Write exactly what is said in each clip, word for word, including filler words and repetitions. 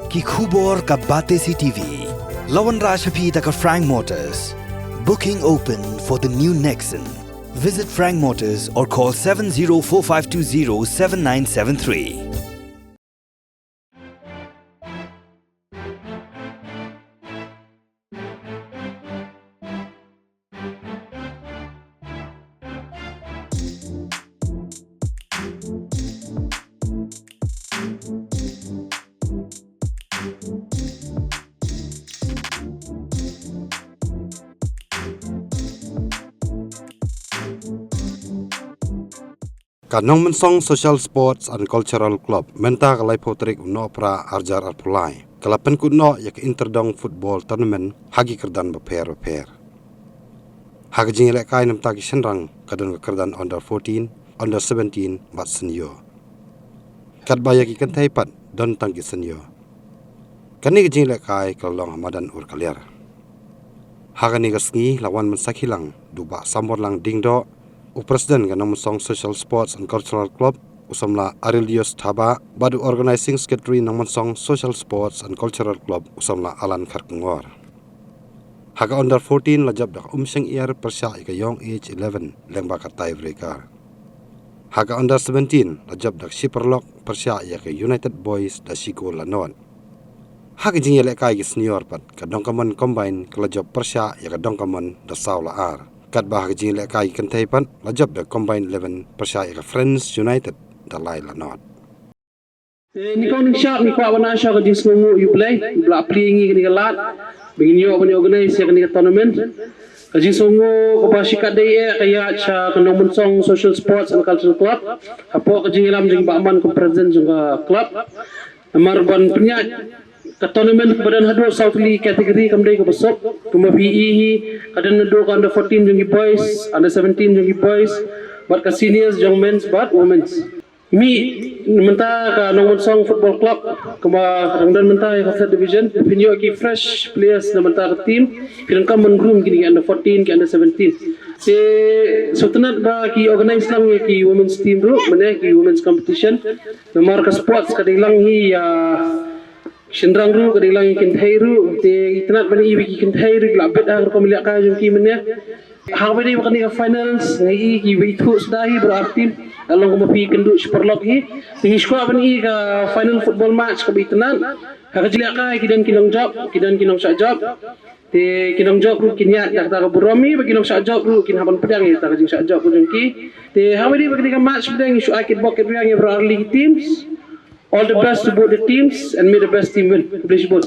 Ki khubor ka Batesi T V. La wanrah sha phi da ka Frank Motors. Booking open for the new Nexon. Visit Frank Motors or call seven zero four five two zero seven nine seven three. Ka Nongmensong Social Sports and Cultural Club mynta ka laiphew tarik u Nohprah arhajar arphew lai ka la pynkut noh ïa ka Inter Dong Football Tournament ha ki kyrdan bapher bapher. Ha ka jingïalehkai na bynta ki shynrang ka don ka kyrdan under fourteen, under seventeen bad senior. Katba ïa ki kynthei pat don tang ki senior. Kane ka jingïalehkai ka la long ha madan Urkaliar. Ha kane ka sngi la wan ban sakhi lang da u Bah Samborlang Diengdoh, u President ka Nongmensong Social Sports and Cultural Club, u samla Arildius Thabah, bad u Organizing Secretary Nongmensong Social Sports and Cultural Club, u samla Alan Kharkongor. Ha ka under fourteen la jop da ka Umshyngiar pyrshah ïa ka Young Age eleven lyngba ka tiebreaker. Ha ka under seventeen la jop da ka Shiparlok pyrshah ïa ka United Boys da shi gol la nod. Ha ka jingïalehkai ki senior pat ka Dongkamon Combine ka la jop pyrshah ïa ka Dongkamon da saw la ar. Katba ha ka jingïalehkai ki kynthei pat la jop da Combine eleven pyrshah ïa ka Friends United da lai la nod. Te ngi kong ngi shap ngi kwah ban ai sha ka jingsngewnguh ïa U Blei ba la plie ngi kane ka lad ba ngin ïoh ban organize ïa kane ka tournament. Ka jingsngewnguh kaba shikatdei eh ka ïaid sha ka Nongmensong Social Sports and Cultural Club hapoh ka jingïalam jong Bah Man kum president jong ka club. Namar ban pynïaid ka tournament kaba don haduh saw tylli category kam dei kaba suk. Kumba phi i hi ka don haduh ka under fourteen jong ki boys, under seventeen jong ki boys, bad ka seniors jong men's bad women's. Mih mynta ka Nongmensong Football Club kumba ka dang don mynta ïa ka third division, phin ïoh ki fresh players na mynta ka team. Phi donkam ban groom kine ki under fourteen, ki under seventeen. Te sngewtynnat ba ki organize lang ïa ki women's team ruh, mane ki women's competition. Namar ka sports ka dei lang hi ïa shynrang ruh, ka dei lang ïa ki kynthei ruh. Te itynnat ban i ba ki kynthei ruh ki la bit ha ka rukom ïalehkai jong ki mynne. Ha kaba ïadei bad kane ka finals nga i kiba ithuh suda hi baroh ar team. Ka long kumba phi kynduh shi paralok hi. Te ngi sngewkwah ban i ka final football match kaba itynnat. Ha ka jingïalehkai ki don ki nongjop, ki don ki nongshah jop. Te ki nongjop ruh kin ïaid da kata ka burom hi, bad ki nongshah jop ruh kin hap ban pdiang ïa kata ka jingshah jop ka jong ki. Te ha kaba ïadei bad kane ka match pdiang ngi shu ai kitbok kitrwiang ïa baroh ar tylli ki teams. All the best to both the teams and may the best team win. Khublei shibun.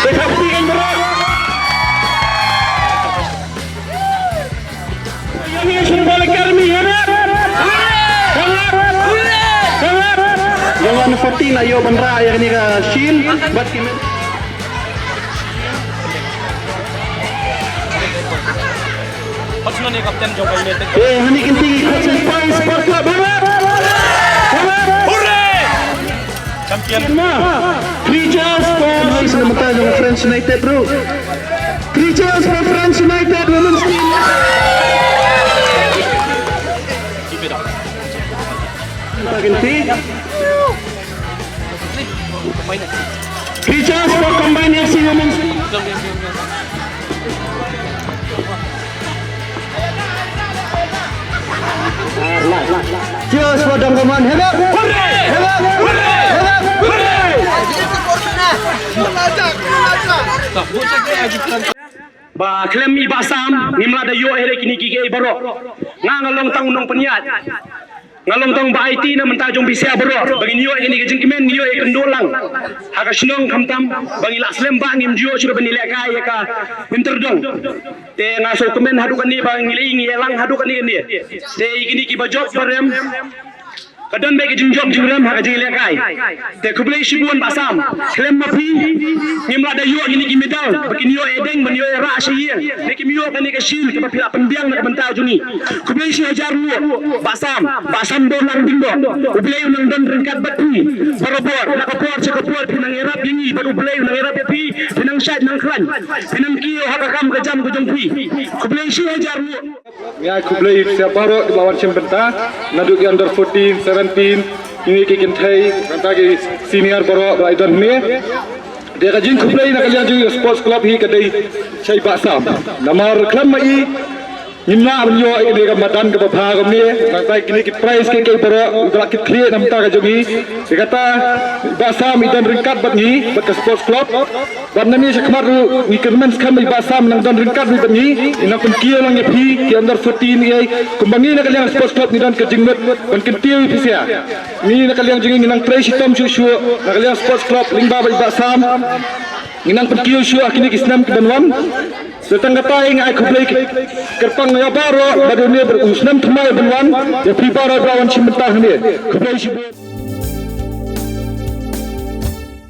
They have been Symbol Academy, ha? Ïa wan forty na ïoh ban rah ïa kane ka shield bad ki Hot snow ni kapten jong ka United. Eh, hani kynti ki coach and boys Sport Club, ha? Hooray! Champion. Three cheers for Friends United, bro. Three cheers for Friends United women's team. Keep it up. Three cheers for Combined F C women's team. Cheers for Dongkaman. Hip hip. Hip hip. Hip hip. Ba khlem i Bah Sam ngim lah da ïoh ïa kine kiei baroh. Nga nga long tang u nongpynïaid. Nga long tang ba aiti na mynta jong phi sha baroh ba ngin ïoh ïa kane ka jingkmen, ngin ïoh ïakynduh lang ha ka shnong, khamtam ba ngi lah slem ba ngim ju ïoh shuh ban ïalehkai ïa ka Inter Dong. Te nga sngewkmen haduh kane ba ngi la ïeng ïa lang haduh kane kane. Te ïa kine kiba jop ba rem, ka don beit ka jingjop jingrem ha ka jingïalehkai. Te khublei shibun Bah Sam, khlem ma phi ngim lah da ïoh kine ki medal ba kin ïoh ïadeng ban ïoh ïarah sha ïing. Ne kim ïoh kane ka shield kaba phi la pynbiang na ka bynta jong ngi. Khublei shi hajar nguh Bah Sam, Bah Sam Dohlang Diengdoh. U Blei u nang don ryngkat bad phi barabor, na ka por sha ka por phi nang ïarap ïa ngi bad U Blei u nang ïarap ïa phi, phi nang shait nang khlaiñ, phi nang kiew ha ka kam ka jam ka jong phi. Khublei shi hajar nguh. Ngi ai khublei ïa phi baroh kiba wan shim bynta naduh ki under fourteen, seventeen, kine ki kynthei, bynta ki senior baroh ba la don hangne. Te ka jingkhublei na ka liang jong i Sports Club hi ka dei sha i Bah Sam. Namar khlem ma i ngim lah ban ïoh ïa kane ka madan kaba bha kumne. Nangta kine ki prize kiei kiei baroh i ba la kit khlieh na bynta ka jong i. Te kata i Bah Sam i don ryngkat bad ngi bad ka Sports Club. Bad nangne shakhmat ruh ngi kyrmen skhem ba i Bah Sam nang don ryngkat ruh bad ngi, ngi nang pynkiew lang ïa phi ki under fourteen ei. Kumba ngi na ka liang Sports Club ngi don ka jingmut ban kyntiew ïa phi sha. Ngi na ka liang jong ngi ngi nang trei shitom shuh shuh na ka liang Sports Club lyngba ba i Bah Sam. Ngi nang pynkiew shuh ha kine ki snem ki ban wan. Te tang kata ei nga ai khublei kyrpang ïa baroh ba dei une ba u snem thymmai ban wan ïa phi baroh ba wan shim bynta hangne. Khublei shibun.